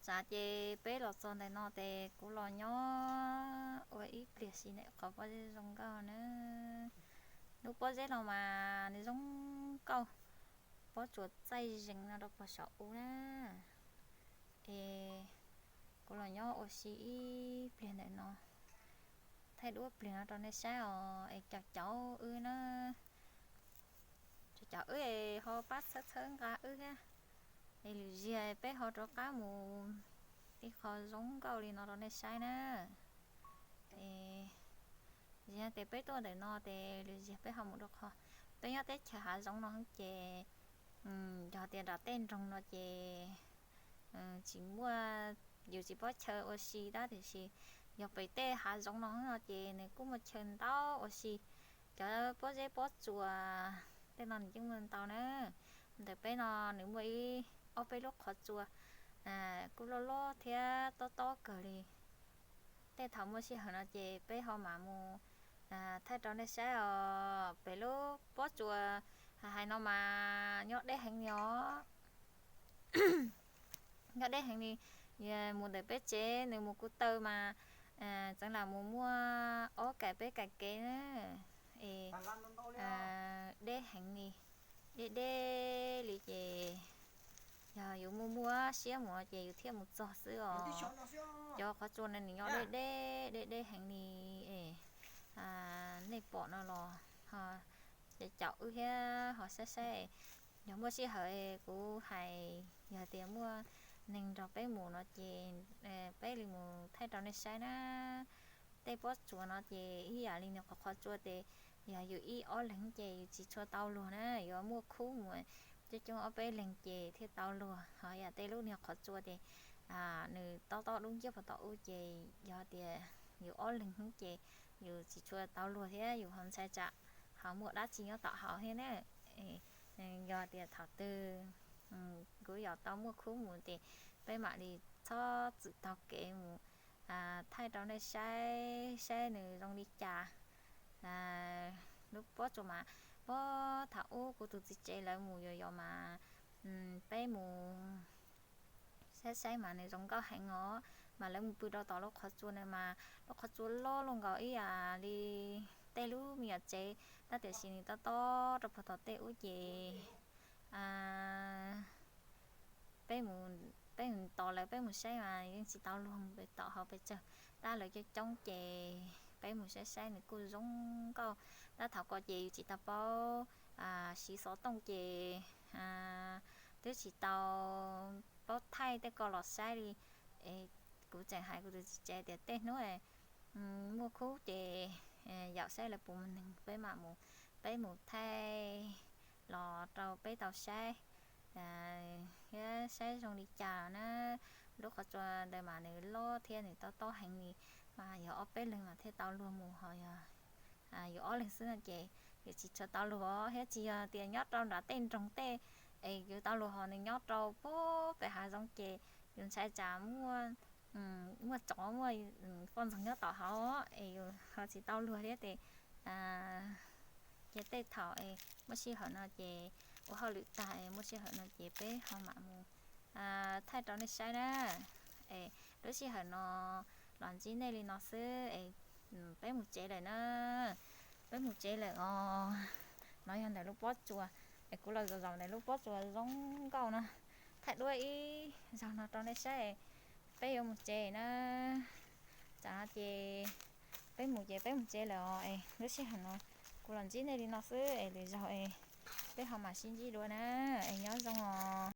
Xav ces peb los txog ntawm no ces kuv los nyob ua ib pliag si ntawm qhov pob zeb zoo nkauj na. Lub pob zeb no mas nws zoo nkauj, pob tsuas txaij zees no rau puag saum ub na. Es kuv los nyob ua si ib pliag ntawm no, thaij duab pliag no rau nej saib os. Es caum caum wb na, caum caum wb es ho pab txhawb txhawb nqa wb thiab. Es lwm zaug peb ho rov qab mus ib qho zoo nkauj li no rau nej saib na. Es yog tias peb tuaj ntawm no ces lwm zaug peb ho mus rau qhov, peb nyob teb chaws hav zoov no ces, yog tias nram tej nroog no ces tsis muaj, yus tsis paub chaw ua si tab tiam sis yog pem tej hav zoov no no ces nws kuj muaj chaw ntau ua si. Cov pob zeb pob tsuas tej no nws yeej muaj ntau na. Ntawm peb no nws muaj ib ob peb lub qhov tsua kuj loj loj thiab tob tob kawg li. Tej thaum muaj sij hawm no ces peb ho mam mus thaij rau nej saib os. Pem lub pob tsuas hais no mas nyob deb heev li os. Nyob deb heev li, mus ntawm peb tsev nws mus kuv taw mas txeev lam mus muaj ob kaim peb kaim kev na. Es deb heev li, deb deb li ces yog yus muaj muaj siab mus ces yus thiaj mus txog xwb os. Cov qhov tsua no nws nyob deb deb, deb deb heev li es nej pom no los caum wb thiab ho saib saib. Yog muaj sij hawm kuv hais, yog tias muaj neeg nrog peb mus no ces peb li mus thaij rau nej saib na. Tej pob tsuas no ces ib yam li nws qhov qhov tsua ces yog yus ib ob leeg ces yus tsis tshua tau luag na, yuav muaj khub mus coob coob ob peb leeg ces thiaj tau luag. Ho yam tej lub niag qhov tsua ces nws tob tob dub nciab puag tom ub ces yog tias yus ob leeg ces yus tsis tshua tau luag thiab yus ho ntshai tsam ho muaj dab tsi nyob tom hauv thiab na. Yog tias thaum twg kuv yog tau muaj khub mus ces peb mam li txhob txwm taug kev mus thaij rau nej saib, saib nws zoo li cas. Lub pob tsuas mas, pob thaum ub kuv tus txiv tsev lawv mus yos yos mas peb mus saib saib mas nws zoo nkauj heev os. Mas lawv mus pw rau tom lub qhov tsua na mas lub qhov tsua loj luaj nkaus ib yam li tej lub me nyuam tsev, tab tiam sis nws tob tob rau puag tom tej ub ces peb mus, peb mus tos lawv peb mus saib mas yeej tsis tau luag mus pem tom hauv pes tsawg, tab lawv coob coob ces peb mus saib saib nws kuj zoo nkauj. Tab thaum ko ces yus tsis tau paub siv xov tooj ces twb tsis tau paub thaij tej ko los saib li. Es kuv tseem hais kuv tus txiv tsev tias tej hnub muaj khub ces yaum saib lawv puas muaj neeg peb mam mus, peb mus thaij los rau peb tau saib thiab saib zoo li cas na. Lub qhov tsua ntawd mas nws loj thiab nws tob tob heev li, mas yog ob peb leeg mas thiaj tau luag mus, ho yog yus ob leeg xwb no ces yus tsis tshua tau luag thiab tsis yog tias nyob rau nram tej nroog tej es yus tau luag, ho nws nyob rau puag pem hav zoov ces yus ntshai tsam muaj, muaj tsov muaj poj ntxoog nyob tom hauv es yus ho tsis tau luag thiab ces ces tej thaum es muaj sij hawm no ces ua hauj lwm tag es muaj sij hawm no ces peb ho mam mus thaij rau nej saib na. Es lub sij hawm no los ntsib nej li no xwb es peb mus tsev lawm na. Peb mus tsev lawm os. No yog ntawm lub pob tsuas es kuv los zaum zaum ntawm lub pob tsuas zoo nkauj no, thaij duab ib zaug no rau nej saib. Peb yuav mus tsev na. Tsam no ces peb mus ces peb mus tsev lawm os. Es lub sij hawm no kuv los ntsib nej li no xwb es lwm zaug es peb ho mam sib ntsib dua na. Es nyob zoo os.